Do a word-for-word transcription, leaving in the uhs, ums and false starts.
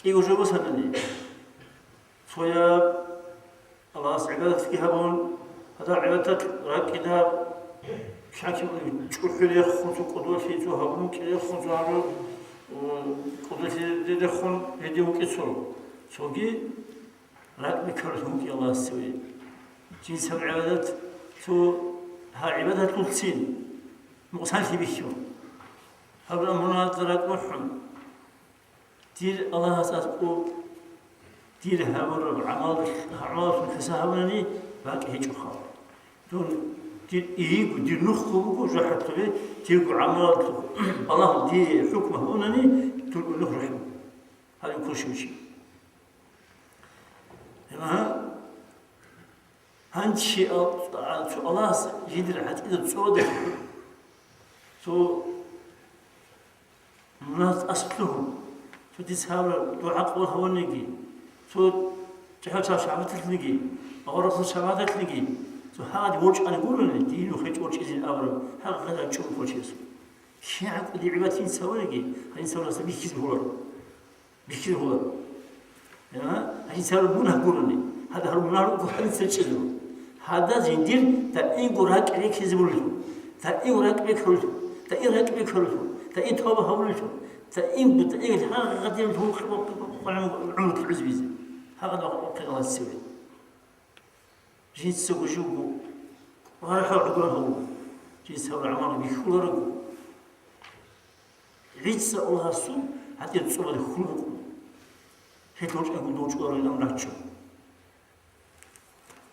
И уже босанани. Цояб Аллагьас гӀибадатги гьабун, гьадаб гӀибадат ракӀида, лъанкӀи чӀухӀи рехун, цо кӀодолъи, цо гьабун кӀи рехун, цо гьабун, э, кӀодолъи рехун гьедин вукӀи цо. Цоги ракӀ бикарулъун вукӀи Аллагьас цеве. Жинсаб гӀибадат, цо гьа гӀибадатулцин нукъсанлъи бихьун. Гьаб амруналда ракӀ бухӀун. Дир Аллагьас аскӀоб дир гьабураб гӀамал, гӀамалалъун хӀисаб гьабунани, бакӀ гьечӀоха. Дун дир ийиго, дир нухго буго жужахӀалъубе, дирго гӀамалалъухъ балагьун дие хӀукму гьабунани, дур нух рухӀун. Гьале ккурщив чи. Гьеб Гьанчи ал-, а, цо Аллагьас жиндир гӀатӀида цӀодахъ, цо мунагь тӀаса лъугьун, цо дица гьабураб дугӀа къабул гьавуниги, цо чӀахӀалчиял шагьбаталъниги, аварагасул шагьбаталъниги, цо гьагъаде ворчӀани гурони, дие нух гьечӀо ворчӀизин абураб, гьагъа гьадаб чӀун кколчиясул. КигӀан кӀуди гӀибадат инсаваниги, гьанисавлъиялдаса бихьизе гьоларо. Бихьизабула. Я, гьанже гьарун мунагь гурони. Гьада гьарун мунагь руго гьаниса чӀезабу. Гьада жиндир даимго ракӀ реккизе бугелъул. Даим ракӀ бекарулъул. Даим ракӀ бекарулъул. Даим тавба гьабулелъул. Даим, даим гьагъадин гӀумру кьабизе. Гьагъад вахъун хъияласеве. Жинцаго живго рахӀал гӀугран гьавула, жинца гьабураб гӀамал бихьуларого. ГӀиса Аллагьасул гьатӀир цӀобалде хьул букӀун. Гьелъ гьоркьанго дов чӀоларилан раччун.